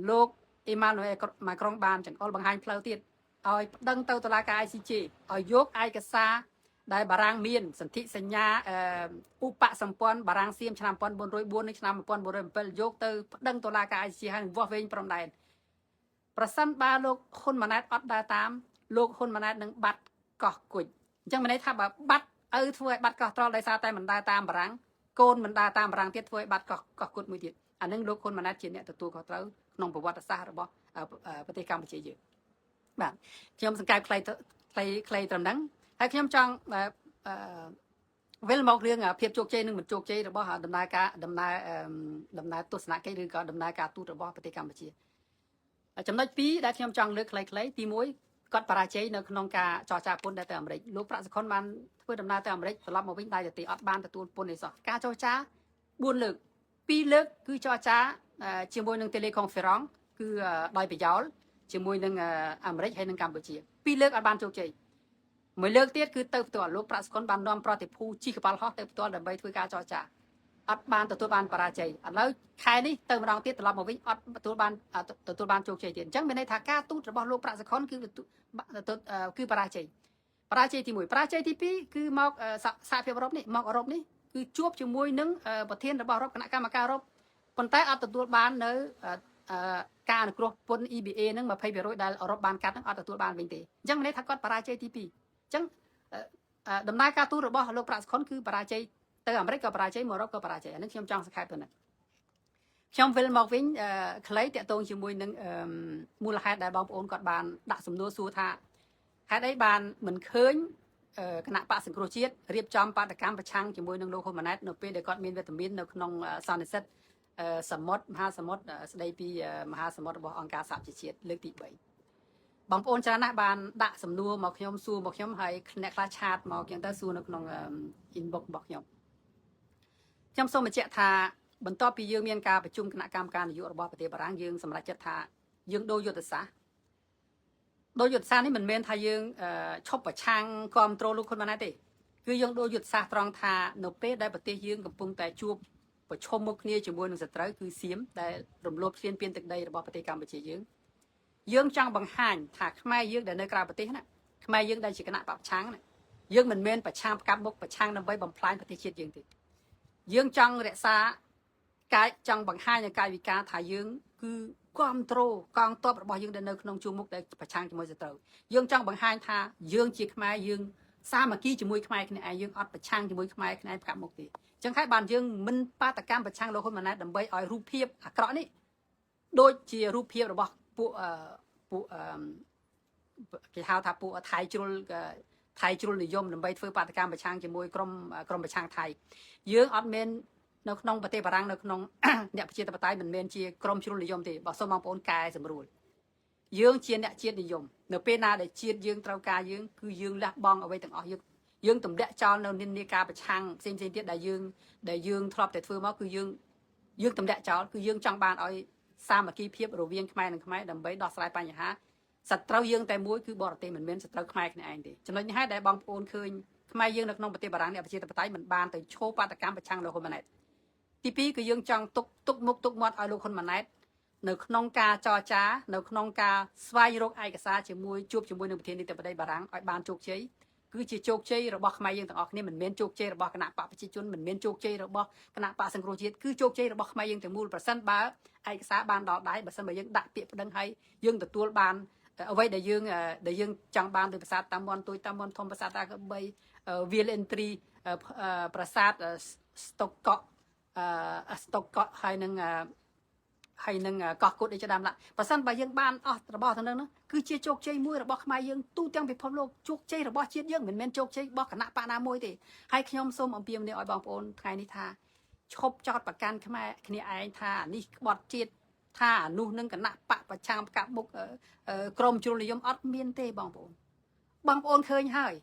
លោកអេម៉ានូអែលម៉ាក្រុងបានចង្អុលបង្ហាញផ្លូវទៀតឲ្យប្តឹងទៅតុលាការ ICJ ឲ្យយកឯកសារដែលបារាំងមានសន្ធិសញ្ញាឧបសម្ព័ន្ធបារាំងសៀមឆ្នាំ1404និងឆ្នាំ1407យកទៅប្តឹងតុលាការ ICJ ហើយវាស់វែងព្រំដែនប្រសិនបើលោកហ៊ុនម៉ាណែតអត់ដើរតាមលោកហ៊ុនម៉ាណែតនឹងបាត់កោះគុជអញ្ចឹងមានន័យថាបើបាត់ឪធ្វើឲ្យបាត់កោះត្រល់ដោយសារតែមិនដើរតាមបារាំងកូនមិនដើរតាមបារាំងទៀតធ្វើឲ្យបាត់កោះកោះគុជមួយទៀតអានឹងលោកហ៊ុនម៉ាណែតជាអ្នកទទួលខុសត្រូវក្នុងប្រវត្តិសាស្ត្ររបស់ប្រទេសកម្ពុជាយើងបាទខ្ញុំសង្កេតខ្លីខ្លីខ្លីត្រឹមហ្នឹងហើយខ្ញុំចង់អឺវិលមករឿងភាពជោគជ័យនិងមិនជោគជ័យរបស់ដំណើរការដំណើរដំណើរទស្សនកិច្ចឬក៏ដំណើរការទូតរបស់ប្រទេសកម្ពុជាចំណុច2ដែលខ្ញុំចង់លើកខ្លីៗទី1គាត់បរាជ័យនៅក្នុងការចរចាពន្ធដែលទៅអាមេរិកលោកប្រាក់សុខុនបានធ្វើដំណើរទៅអាមេរិកត្រឡប់មកវិញដៃទៅទីអត់បានទទួលពន្ធអីសោះការចរចា4លើក2លើកគឺចរចាជាមួយនឹង Teleconference គឺដោយប្រយោលជាមួយនឹងអាមេរិកហើយនិងកម្ពុជា2លើកអត់បានជោគជ័យមួយលើកទៀតគឺទៅផ្ទាល់លោកប្រាក់សុខុនបាននាំប្រតិភូជិះកប៉ាល់ហោះទៅផ្ទាល់ដើម្បីធ្វើការចរចាអត់បានទទួលបានបរាជ័យឥឡូវខែនេះទៅម្ដងទៀតត្រឡប់មកវិញអត់ទទួលបានទទួលបានជោគជ័យទៀតអញ្ចឹងមានន័យថាការទូតរបស់លោកប្រាក់សុខុនគឺគឺបរាជ័យបរាជ័យទី1បរាជ័យទី2គឺមកសហភាពអឺរ៉ុបនេះមកអឺរ៉ុបនេះគឺជួបជាមួយនឹងប្រធានរបស់អឺរ៉ុបគណៈកម្មការអឺរ៉ុបប៉ុន្តែអត់ទទួលបាននៅការអនុគ្រោះពន្ធ EBA ហ្នឹង20%ដែលអឺរ៉ុបបានកាត់ហ្នឹងអត់ទទួលបានវិញទេអញ្ចឹងមានន័យថាគាត់បរាជ័យទី2អញ្ចឹងដំណើរការទូតរបស់លោកប្រាក់សុខុនគឺបរាជ័យទៅអាមេរិកក៏បរាជ័យមកអឺរ៉ុបក៏បរាជ័យអានេះខ្ញុំចង់សង្ខេបទៅណាខ្ញុំវិលមកវិញខ្លីតាក់ទងជាមួយនឹងមូលហេតុដែលបងប្អូនគាត់បានដាក់សំណួរសួរថាហេតុអីបានមិនឃើញគណៈបកសង្គ្រោះជាតិរៀបចំបាតកម្មប្រឆាំងជាមួយនឹងលោកហ៊ុនម៉ាណែតនៅពេលដែលគាត់មានវត្តមាននៅក្នុងសន្និសីទសមុទ្រមហាសមុទ្រស្ដីពីមហាសមុទ្ររបស់អង្គការសហប្រជាជាតិលើកទី3បងប្អូនច្រើនណាស់បានដាក់សំណួរមកខ្ញុំសួរមកខ្ញុំហើយអ្នកខ្លះchat មកខ្ញុំទៅសួរនៅក្នុង inbox របស់ខ្ញុំខ្ញុំសូមបញ្ជាក់ថាបន្ទាប់ពីយើងមានការប្រជុំគណៈកម្មការនយោបាយរបស់ប្រទេសបារាំងយើងសម្រេចចិត្តថាយើងដូរយុទ្ធសាស្ត្រ ដោយយុទ្ធសាស្ត្រនេះមិនមែនថាយើងឈប់ប្រឆាំងគ្រប់គ្រងលោកហ៊ុនម៉ាណែតទេគឺយើងដូរយុទ្ធសាស្ត្រត្រង់ថានៅពេលដែលប្រទេសយើងកំពុងតែជួបប្រឈមមុខគ្នាជាមួយនឹងសត្រូវគឺសៀមដែលរំលោភឈ្លានពានទឹកដីរបស់ប្រទេសកម្ពុជាយើងយើងចង់បង្ហាញថាខ្មែរយើងដែលនៅក្រៅប្រទេសណាខ្មែរយើងដែលជាគណៈបកប្រឆាំងណាយើងមិនមែនប្រឆាំងផ្កាប់មុខប្រឆាំងដើម្បីបំផ្លាញប្រទេសជាតិយើងទេយើងចង់រក្សាកាយចង់បង្ហាញនៅកាយវិការថាយើងគឺគ្រប់គ្រងកងទ័ពរបស់យើងដែលនៅក្នុងជួរមុខដែលប្រឆាំងជាមួយសត្រូវយើងចង់បង្ហាញថាយើងជាខ្មែរយើងសាមគ្គីជាមួយខ្មែរគ្នាឯងយើងអត់ប្រឆាំងជាមួយខ្មែរគ្នាឯងផ្កាប់មុខទេអញ្ចឹងហើយបានយើងមិនបាតកម្មប្រឆាំងលោកហ៊ុនម៉ាណែតដើម្បីឲ្យរូបភាពអាក្រក់នេះដូចជារូបភាពរបស់ពួកអឺពួកអឺគេហៅថាពួកថៃជ្រុលថៃជ្រុលនិយមដើម្បីធ្វើបាតកម្មប្រឆាំងជាមួយក្រុមក្រុមប្រឆាំងថៃយើងអត់មាននៅក្នុងប្រទេសបារាំងនៅក្នុង អ្នកប្រជាធិបតេយ្យមិនមែនជាក្រុមជ្រុលនិយមទេបើសូមបងប្អូនកែសម្រួលយើងជាអ្នកជាតិនិយមនៅពេលណាដែលជាតិយើងត្រូវការយើងគឺយើងលះបង់អ្វីទាំងអស់យើងយើងទម្លាក់ចោលនៅនិន្នាការប្រឆាំងផ្សេងផ្សេងទៀតដែលយើងធ្លាប់តែធ្វើមកគឺយើងយើងទម្លាក់ចោលគឺយើងចង់បានឲ្យសាមគ្គីភាពរវាងខ្មែរនិងខ្មែរដើម្បីដោះស្រាយបញ្ហាសត្រូវយើងតែមួយគឺបរទេសមិនមែនសត្រូវខ្មែរគ្នាឯងទេចំណុចនេះហើយដែលបងប្អូនឃើញខ្មែរយើងនៅក្នុងប្រទេសបារាំងអ្នកប្រជាធិបតេយ្យមិនបានទៅឈោបាតកម្មប្រឆាំងលោកហ៊ុនម៉ាណែតទី2គឺយើងចង់ទុកទុកមុខទុកមាត់ឲ្យលោកហ៊ុនម៉ាណែតនៅក្នុងការចរចានៅក្នុងការស្វែងរកឯកសារជាមួយជួបជាមួយនឹងប្រធានាធិបតីបារាំងឲ្យបានជោគជ័យគឺជាជោគជ័យរបស់ខ្មែរយើងទាំងអស់គ្នាមិនមែនជោគជ័យរបស់គណៈបកប្រជាជនមិនមែនជោគជ័យរបស់គណៈបកសង្គ្រោះជាតិគឺជោគជ័យរបស់ខ្មែរយើងទាំងមូលប្រសិនបើឯកសារបានដល់ដៃបើសិនបើយើងដាក់ពាក្យប្តឹងឲ្យយើងទទួលបានអ្វីដែលយើងចង់បានដោយប្រាសាទតាមាន់ទួយតាមាន់ធំប្រាសាទតាក្របីវាលឥន្ទ្រីប្រាសាទស្តុកកក់ស្តុកកក់ហើយនឹងកោះគត់អីជាដើមឡាបើសិនបើយើងបានអស់របស់ទាំងហ្នឹងគឺជាជោគជ័យមួយរបស់ខ្មែរយើងទូទាំងពិភពលោកជោគជ័យរបស់ជាតិយើងមិនមែនជោគជ័យរបស់គណៈបកណាមួយទេហើយខ្ញុំសូមអំពាវនាវឲ្យបងប្អូនថ្ងៃនេះថាឈប់ចោតប្រកាន់ខ្មែរគ្នាឯងថានេះក្បត់ជាតិថាអានោះនឹងគណៈបកប្រឆាំងផ្កាប់មុខក្រមជ្រុលនិយមអត់មានទេបងប្អូនបងប្អូនឃើញហើយ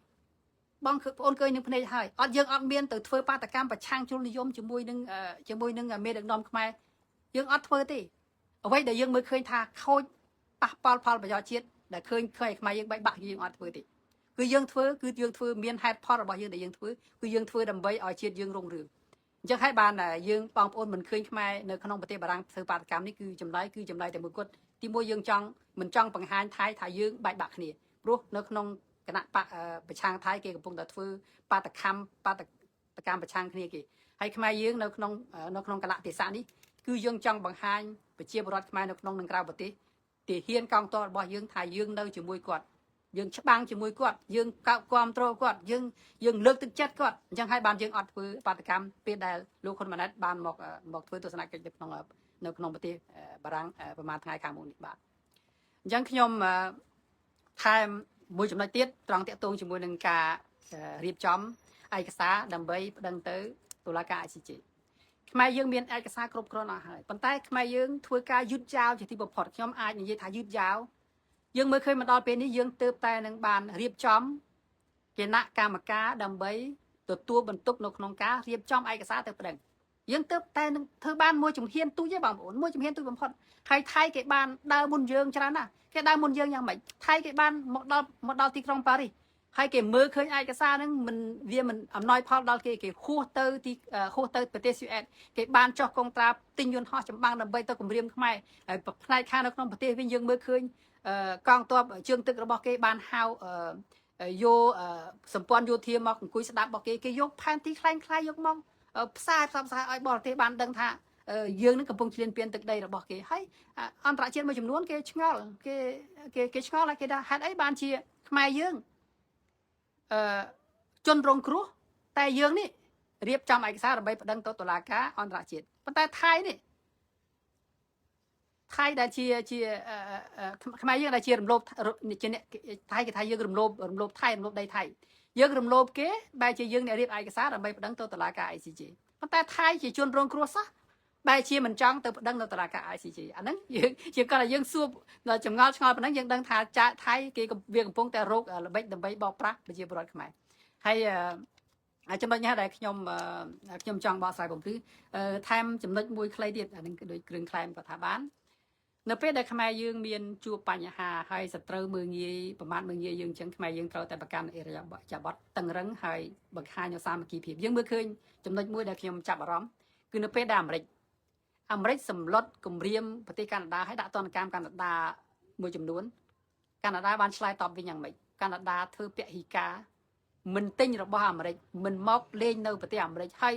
បងប្អូនឃើញនឹងភ្នែកហើយអត់យើងអត់មានទៅធ្វើបាតកម្មប្រឆាំងជ្រុលនិយមជាមួយនឹងមេដឹកនាំខ្មែរយើងអត់ធ្វើទេអ្វីដែលយើងមើលឃើញថាខូចប៉ះពាល់ផលប្រយោជន៍ជាតិដែលឃើញឃើញខ្មែរយើងបែកបាក់យើងអត់ធ្វើទេគឺយើងធ្វើគឺយើងធ្វើមានហេតុផលរបស់យើងដែលយើងធ្វើគឺយើងធ្វើដើម្បីឲ្យជាតិយើងរុងរឿងអញ្ចឹងហើយបានយើងបងប្អូនមិនឃើញខ្មែរនៅក្នុងប្រទេសបារាំងធ្វើបាតកម្មនេះគឺចម្លើយគឺចម្លើយតែមួយគត់ទីមួយយើងចង់មិនចង់បង្ហាញថៃថាយើងបែកបាក់គ្នាព្រោះនៅក្នុងគណៈបកប្រឆាំងថៃគេកំពុងតែធ្វើបាតកម្មបាតកម្មប្រឆាំងគ្នាគេហើយខ្មែរយើងនៅក្នុងកលៈទេសៈនេះគឺយើងចង់បង្ហាញប្រជាពលរដ្ឋខ្មែរនៅក្នុងនិងក្រៅប្រទេសទាហានកងទ័ពរបស់យើងថាយើងនៅជាមួយគាត់យើងច្បាំងជាមួយគាត់យើងកោកគ្រប់គ្រងគាត់យើងយើងលើកទឹកចិត្តគាត់អញ្ចឹងហើយបានយើងអត់ធ្វើបាតកម្មពេលដែលលោកហ៊ុនម៉ាណែតបានមកមកធ្វើទស្សនកិច្ចនៅក្នុងប្រទេសបារាំងប្រហែលថ្ងៃខាងមុខនេះបាទអញ្ចឹងខ្ញុំថែមមួយចំណុចទៀតត្រង់តាក់ទងជាមួយនឹងការរៀបចំឯកសារដើម្បីប្តឹងទៅតុលាការ ICJ ខ្មែរយើងមានឯកសារគ្រប់គ្រាន់អស់ហើយប៉ុន្តែខ្មែរយើងធ្វើការយឺតយ៉ាវជាទីបំផុតខ្ញុំអាចនិយាយថាយឺតយ៉ាវយើងមើលឃើញមកដល់ពេលនេះយើងទើបតែនឹងបានរៀបចំគណៈកម្មការដើម្បីទទួលបន្ទុកនៅក្នុងការរៀបចំឯកសារទៅប្តឹងយើងទើបតែនឹងធ្វើបានមួយជំហានទូចទេបងប្អូនមួយជំហានទូចបំផុតហើយថៃគេបានដើរមុនយើងច្រើនណាស់គេដើរមុនយើងយ៉ាងម៉េចថៃគេបានមកដល់ទីក្រុងប៉ារីសហើយគេមើលឃើញឯកសារហ្នឹងមិនវាមិនអំណោយផលដល់គេគេហួសទៅទីហួសទៅប្រទេសស៊ុយអែតគេបានចោះកុងត្រាទិញយន្តហោះចម្បាំងដើម្បីទៅគម្រាមខ្មែរហើយផ្នែកខាងនៅក្នុងប្រទេសវិញយើងមើលឃើញកងទ័ពជើងទឹករបស់គេបានហៅយកសម្ព័ន្ធយោធាមកអង្គុយស្ដាប់របស់គេគេយកផែនទីក្លែងក្លាយយកមកផ្សាយផ្សព្វផ្សាយឲ្យបរទេសបានដឹងថាយើងនឹងកំពុងឈ្លានពានទឹកដីរបស់គេហើយអន្តរជាតិមួយចំនួនគេឆ្ងល់គេគេគេឆ្ងល់ហើយគេថាហេតុអីបានជាខ្មែរយើងអឺជនរងគ្រោះតែយើងនេះរៀបចំឯកសារដើម្បីប្តឹងទៅតុលាការអន្តរជាតិប៉ុន្តែថៃនេះថៃដែលជាជាខ្មែរយើងដែលជារំលោភជាអ្នកថៃគេថាយើងរំលោភរំលោភថៃរំលោភដីថៃយើងរំលោភគេបែរជាយើងអ្នករៀបឯកសារដើម្បីប្តឹងទៅតុលាការ ICJ ប៉ុន្តែថៃជាជនរងគ្រោះសោះបែរជាមិនចង់ទៅប្តឹងនៅតុលាការ ICJ អាហ្នឹងយើងជាគាត់តែយើងសួរចម្ងល់ឆ្ងល់ប៉ុណ្ណឹងយើងដឹងថាចាថៃគេវាកំពុងតែរកល្បិចដើម្បីបោកប្រាស់ប្រជាពលរដ្ឋខ្មែរហើយចំណុចនេះដែលខ្ញុំខ្ញុំចង់បកស្រាយបំភ្លឺថែមចំណុចមួយខ្លីទៀតអានឹងគឺដូចគ្រឿងក្លែមគាត់ថាបាន នៅពេលដែលខ្មែរយើងមានជួបបញ្ហាហើយសត្រូវមើងងាយប្រមាថមើងងាយយើងអញ្ចឹងខ្មែរយើងត្រូវតែប្រកាន់អរិយាប័ត្រតឹងរឹងហើយបង្ហាញនូវសាមគ្គីភាពយើងមើលឃើញចំណុចមួយដែលខ្ញុំចាប់អារម្មណ៍គឺនៅពេលដែលអាមេរិកសម្លុតគម្រាមប្រទេសកាណាដាហើយដាក់ទណ្ឌកម្មកាណាដាមួយចំនួនកាណាដាបានឆ្លើយតបវិញយ៉ាងម៉េចកាណាដាធ្វើពហិការមិនទិញរបស់អាមេរិកមិនមកលេងនៅប្រទេសអាមេរិកហើយ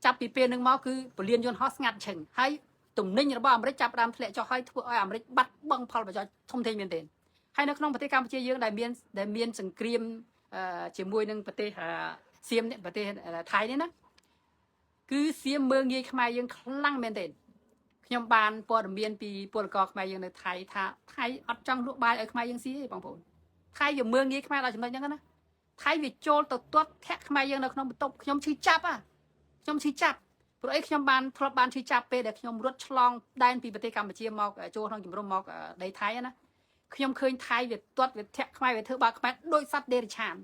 ចាប់ពីពេលនឹងមកគឺពលានយន្តហោះស្ងាត់ឈឹងហើយទំនិញរបស់អាមេរិកចាប់ផ្ដើមធ្លាក់ចុះហើយធ្វើឲ្យអាមេរិកបាត់បង់ផលប្រយោជន៍ធំធេងមែនទែនហើយនៅក្នុងប្រទេសកម្ពុជាយើងដែលមានសង្គ្រាមជាមួយនឹងប្រទេសសៀមនេះប្រទេសថៃនេះណាគឺសៀមមើងងាយខ្មែរយើងខ្លាំងមែនទែនខ្ញុំបានព័ត៌មានពីពលករខ្មែរយើងនៅថៃថាថៃអត់ចង់លក់បាយឲ្យខ្មែរយើងស៊ីទេបងប្អូនថៃវាមើងងាយខ្មែរដល់ចំណុចហ្នឹងណាថៃវាចូលទៅទាត់ធាក់ខ្មែរយើងនៅក្នុងបន្ទប់ខ្ញុំឈឺចាប់អាខ្ញុំឈឺចាប់ព្រោះអីខ្ញុំបានធ្លាប់បានឈឺចាប់ពេលដែលខ្ញុំរត់ឆ្លងដែនពីប្រទេសកម្ពុជាមកចូលក្នុងជំរំមកដីថៃណាខ្ញុំឃើញថៃវាទាត់វាធាក់ខ្មែរវាធ្វើបាបខ្មែរដូចសត្វដេរឆាន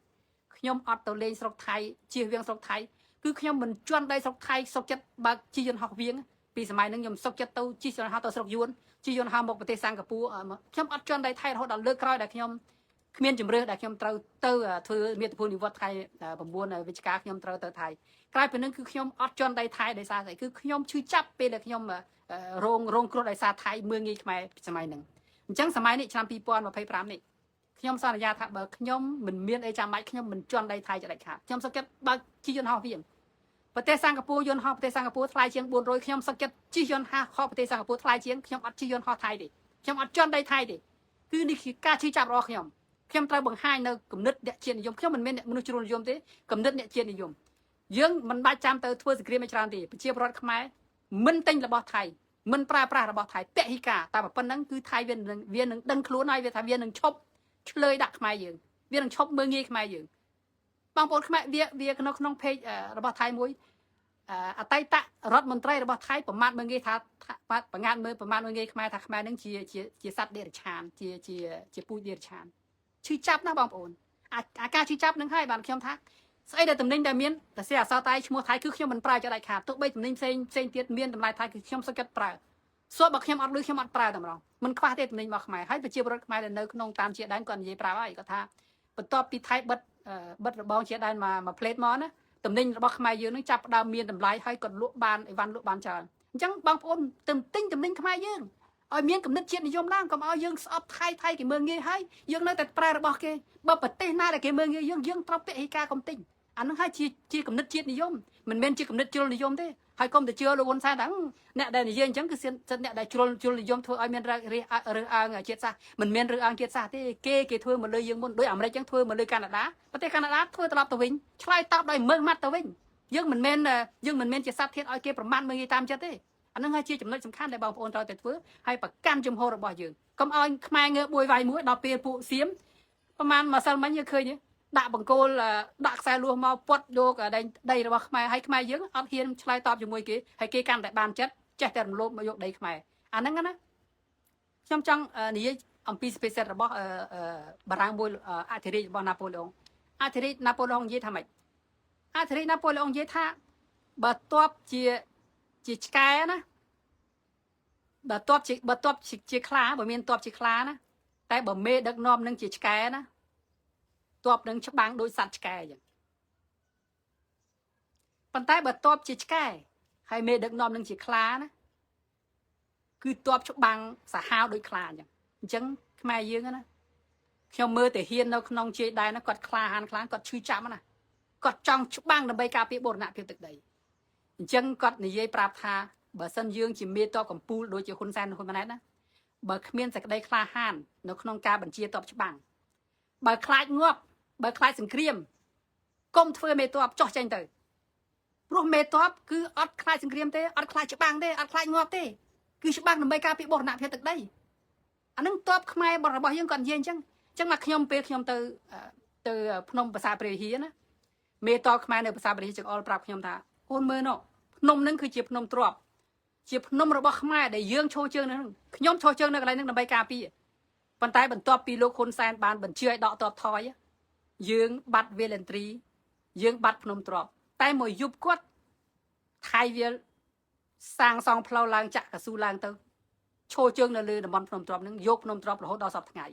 ខ្ញុំអត់ទៅលេងស្រុកថៃជៀសវាងស្រុកថៃគឺខ្ញុំមិនជន់ដីស្រុកថៃសុកចិត្តបើកជិះយន្តហោះវៀងពីសម័យហ្នឹងខ្ញុំសុកចិត្តទៅជិះយន្តហោះទៅស្រុកយួនជិះយន្តហោះមកប្រទេសសិង្ហបុរីខ្ញុំអត់ជន់ដីថៃរហូតដល់លើកក្រោយដែលខ្ញុំគ្មានជំរឿសដែលខ្ញុំត្រូវទៅធ្វើមាតុភូមិនិវត្តន៍ថ្ងៃ9វិច្ឆិកាខ្ញុំត្រូវទៅថៃក្រៅពីនឹងគឺខ្ញុំអត់ជន់ដីថៃដោយសារស្អីគឺខ្ញុំឈឺចាប់ពេលដែលខ្ញុំរងគ្រោះដោយសារថៃមើងងាយខ្មែរសម័យហ្នឹងអញ្ចឹងសម័យនេះឆ្នាំ2025នេះខ្ញុំសន្យាថាបើខ្ញុំមិនមានអីចាំបាច់ខ្ញុំមិនជន់ដីថៃចដាច់ខាតខ្ញុំសុខចិត្តបើកជិះយន្តហោះវៀងប្រទេសសិង្ហបុរីយន្តហោះប្រទេសសិង្ហបុរីថ្លៃជាង400ខ្ញុំសុខចិត្តជិះយន្តហោះប្រទេសសិង្ហបុរីថ្លៃជាងខ្ញុំអត់ជិះយន្តហោះថៃទេខ្ញុំអត់ជន់ដីថៃទេគឺនេះគឺការឈឺចាប់របស់ខ្ញុំខ្ញុំត្រូវបង្ហាញនៅគំនិតអ្នកជាតិនិយមខ្ញុំមិនមែនអ្នកមនុស្សជ្រុលនិយមទេគំនិតអ្នកជាតិនិយមយើងមិនបាច់ចាំទៅធ្វើសង្គ្រាមឲ្យច្រើនទេប្រជាពលរដ្ឋខ្មែរមិនទិញរបស់ថៃមិនប្រើប្រាស់របស់ថៃពហិការតែប៉ុណ្្នឹងគឺថៃវានឹងដឹងខ្លួនហើយវាថាវានឹងឈប់ឆ្លើយដាក់ខ្មែរយើងវានឹងឈប់មើងងាយខ្មែរយើងបងប្អូនខ្មែរវាវានៅក្នុង page របស់ថៃមួយអតីតរដ្ឋមន្ត្រីរបស់ថៃប្រមាថមើងងាយថាបង្ងាត់មើលប្រមាថមើងងាយខ្មែរថាខ្មែរនឹងជាសត្វដេរឆានជាពូជដេរឆានឈឺចាប់ណាស់បងប្អូនអាការឈឺចាប់នឹងហើយបានខ្ញុំថាស្អីដែលតំណែងដែលមានតែសេអសរតៃឈ្មោះថៃគឺខ្ញុំមិនប្រើចដាច់ខាតទោះបីតំណែងផ្សេងផ្សេងទៀតមានតម្លៃថៃគឺខ្ញុំសុខចិត្តប្រើសួរបើខ្ញុំអត់លុយខ្ញុំអត់ប្រើតែម្ដងមិនខ្វះទេតំណែងរបស់ខ្មែរហើយប្រជាពលរដ្ឋខ្មែរដែលនៅក្នុងតាមជាដែនគាត់និយាយប្រាប់ហើយគាត់ថាបន្ទាប់ពីថៃបិទរបងជាដែនមកផ្លេតមកណាតំណែងរបស់ខ្មែរយើងនឹងចាប់ផ្ដើមមានតម្លៃហើយគាត់លក់បានអីវ៉ាន់លក់បានច្រើនអញ្ចឹងបងប្អូនទៅទិញតំណែងខ្មែរយើងឲ្យមានគំនិតជាតិនិយមឡើងកុំឲ្យយើងស្អប់ថៃថៃគេមើងងាយហើយយើងនៅតែប្រើរបស់គេបើប្រទេសណាដែលគេមើងងាយយើងយើងត្រូវពហិការកុំទិញអានឹងហើយជាគំនិតជាតិនិយមមិនមែនជាគំនិតជ្រុលនិយមទេហើយកុំទៅជឿលោកហ៊ុនសែនថាអ្នកដែលនិយាយអញ្ចឹងគឺសិនអ្នកដែលជ្រុលនិយមធ្វើឲ្យមានរើសអើងជាតិសាសន៍មិនមែនរើសអើងជាតិសាសន៍ទេគេគេធ្វើមកលើយើងមុនដោយអាមេរិកអញ្ចឹងធ្វើមកលើកាណាដាប្រទេសកាណាដាធ្វើត្រឡប់ទៅវិញឆ្លើយតបដោយមើងម៉ាត់ទៅវិញយើងមិនមែនជាសត្វធាតឲ្យគេប្រមាថមើងងាយតាមចិត្តទេអានឹងហើយជាចំណុចសំខាន់ដែលបងប្អូនត្រូវតែធ្វើហើយប្រកាន់ជំហររបស់យើងកុំឲ្យខ្មែងើបួយវាយមួយដល់ពេលពួកសៀមប្រហែលម្សិលមិញយើងឃើញដាក់បង្គោលដាក់ខ្សែលួសមកពាត់យកដីរបស់ខ្មែរហើយខ្មែរយើងអត់ហ៊ានឆ្លើយតបជាមួយគេហើយគេកាន់តែបានចិត្តចេះតែរំលោភមកយកដីខ្មែរអាហ្នឹងណាខ្ញុំចង់និយាយអំពី special របស់បារាំងមួយអធិរាជរបស់ណាប៉ូឡេអុងអធិរាជណាប៉ូឡេអុងនិយាយថាម៉េចអធិរាជណាប៉ូឡេអុងនិយាយថាបើតបជាឆ្កែណាបើតបជាខ្លាបើមានតបជាខ្លាណាតែបើមេដឹកនាំនឹងជាឆ្កែណាតបនឹងច្បាំងដោយសត្វឆ្កែអញ្ចឹងប៉ុន្តែបើតបជាឆ្កែហើយមេដឹកនាំនឹងជាខ្លាណាគឺតបច្បាំងសាហាវដូចខ្លាអញ្ចឹងអញ្ចឹងខ្មែរយើងណាខ្ញុំមើលតែហ៊ាននៅក្នុងជាយដែរណាគាត់ក្លាហានខ្លាំងគាត់ឈឺចាប់ណាគាត់ចង់ច្បាំងដើម្បីការពារបូរណភាពទឹកដីអញ្ចឹងគាត់និយាយប្រាប់ថាបើសិនយើងជាមេតបកម្ពូលដូចជាហ៊ុនសែនហ៊ុនម៉ាណែតណាបើគ្មានសេចក្តីក្លាហាននៅក្នុងការបញ្ជាតបច្បាំងបើខ្លាចងាប់បើខ្លាចសង្គ្រាមកុំធ្វើមេតបចោះចេញទៅព្រោះមេតបគឺអត់ខ្លាចសង្គ្រាមទេអត់ខ្លាចច្បាំងទេអត់ខ្លាចងាប់ទេគឺច្បាំងដើម្បីការពារបូរណភាពទឹកដីអានឹងតបខ្មែររបស់យើងគាត់និយាយអញ្ចឹងអញ្ចឹងមកខ្ញុំពេលខ្ញុំទៅភ្នំប្រាសាទព្រះវិហារណាមេតបខ្មែរនៅប្រាសាទព្រះវិហារចង្អុលប្រាប់ខ្ញុំថាអូនមើលនោះភ្នំនឹងគឺជាភ្នំទ្របជាភ្នំរបស់ខ្មែរដែលយើងឈរជើងនៅហ្នឹងខ្ញុំឈរជើងនៅកន្លែងហ្នឹងដើម្បីការពារប៉ុន្តែបន្ទាប់ពីលោកហ៊ុនសែនបានបញ្ជាឲ្យដកទ័ពថយយើងបាត់វេលន្ទ្រីយើងបាត់ភ្នំទ្របតែមួយយប់គាត់ថៃវាសាងសង់ផ្លូវឡើងចាក់កស៊ូឡើងទៅ ឈរជើងនៅលើតំបន់ភ្នំទ្រាប់នឹងយកភ្នំទ្រាប់រហូតដល់សប្តាហ៍ថ្ងៃ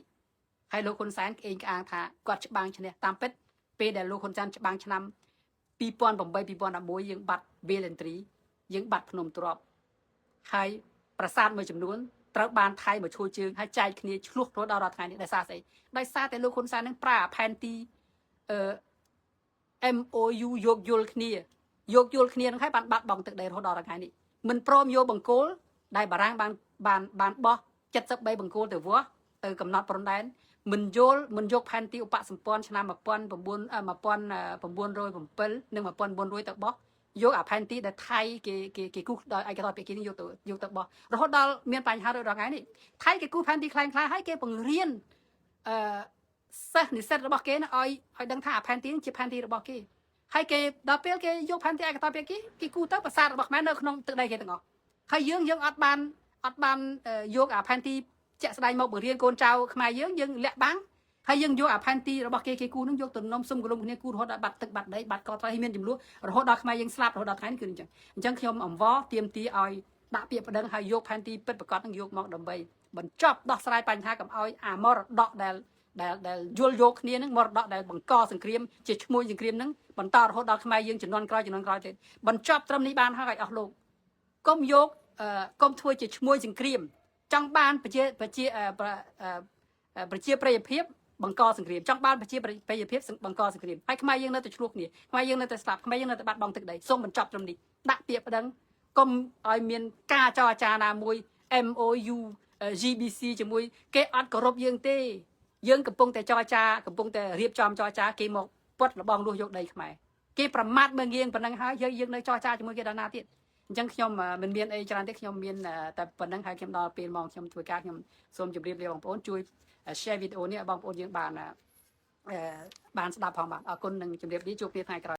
ហើយលោកហ៊ុនសែនក្អេងក្អាងថាគាត់ច្បាំងឈ្នះតាមពិតពេលដែលលោកហ៊ុនសែនច្បាំងឆ្នាំ2008 2011យើងបាត់វេលន្ទ្រីយើងបាត់ភ្នំទ្រាប់ហើយប្រាសាទមួយចំនួនត្រូវបានថៃមកឈួរជើងហើយចែកគ្នាឆ្លោះរហូតដល់រាល់ថ្ងៃនេះដោយសារស្អីដោយសារតែលោកហ៊ុនសែននឹងប្រើផែនទីអឺ MOU យោគយល់គ្នាយោគយល់គ្នានឹងហើយបានបាត់បង់ទឹកដីរហូតដល់ថ្ងៃនេះមិនព្រមយកបង្គោលដែលបារាំងបានបានបានបោះ73បង្គោលទៅវាស់ទៅកំណត់ព្រំដែនមិនយល់មិនយកផែនទីឧបសម្ព័ន្ធឆ្នាំ1907និង1900ទៅបោះយកអាផែនទីដែលថៃគេគេគេគូសដោយឯកតោភាគីនេះយកទៅយកទៅបោះរហូតដល់មានបញ្ហាដល់ថ្ងៃនេះថៃគេគូសផែនទីក្លែងក្លាយហើយគេបង្រៀនអឺសិស្សនិស្សិតរបស់គេណាឲ្យឲ្យដឹងថាអាផែនទីនេះជាផែនទីរបស់គេហើយគេដល់ពេលគេយកផែនទីឯកតោភាគីគេគូសទៅប្រាសាទរបស់ខ្មែរនៅក្នុងទឹកដីគេទាំងអស់ហើយយើងយើងអត់បានអត់បានយកអាផែនទីជាក់ស្ដែងមកបង្រៀនកូនចៅខ្មែរយើងយើងលាក់បាំងហើយយើងយកអាផែនទីរបស់គេគេគូនឹងយកទៅនំសុំក្រលុំគ្នាគូរហូតដល់បាត់ទឹកបាត់ដីបាត់កត្រៃមានចំនួនរហូតដល់ខ្មែរយើងស្លាប់រហូតដល់ថ្ងៃនេះគឺអញ្ចឹងអញ្ចឹងខ្ញុំអង្វរទាមទារឲ្យដាក់ពាក្យប្តឹងហើយយកផែនទីពិតប្រាកដនឹងយកមកដើម្បីបញ្ចប់ដោះស្រាយបញ្ហាកុំឲ្យអាមរតកដែលដែលដែលយល់យកគ្នានឹងមរតកដែលបង្កសង្គ្រាមជាឈ្មោះសង្គ្រាមនឹងបន្តរហូតដល់ខ្មែរយើងជំនាន់ក្រោយជំនាន់ក្រោយទៀតបញ្ចប់ត្រឹមនេះបានហើយអស់លោកកុំយកកុំធ្វើជាឈ្មោះសង្គ្រាមចង់បានប្រជាប្រជាប្រជាប្រិយភាពបង្កសង្គ្រាមចង់បានប្រជាប្រិយភាពបង្កសង្គ្រាមហើយខ្មែរយើងនៅតែឆ្លោះគ្នាខ្មែរយើងនៅតែស្លាប់ខ្មែរយើងនៅតែបាត់បង់ទឹកដីសូមបញ្ចប់ត្រឹមនេះដាក់ពាក្យប្តឹងកុំឲ្យមានការចរចាណាមួយ MOU GBC ជាមួយគេអត់គោរពយើងទេយើងកំពុងតែចរចាកំពុងតែរៀបចំចរចាគេមកពត់លបងលួសយកដីខ្មែរគេប្រមាថមើងងាងប៉ុណ្ណឹងហើយយើងយើងនៅចរចាជាមួយគេដល់ណាទៀតអញ្ចឹងខ្ញុំមិនមានអីច្រើនទេខ្ញុំមានតែប៉ុណ្ណឹងហើយខ្ញុំដល់ពេលមកខ្ញុំធ្វើការខ្ញុំសូមជម្រាបលាបងប្អូនជួយ share វីដេអូនេះឲ្យបងប្អូនយើងបានបានស្ដាប់ផងបាទអរគុណនិងជម្រាបលាជួបគ្នាថ្ងៃក្រោយ។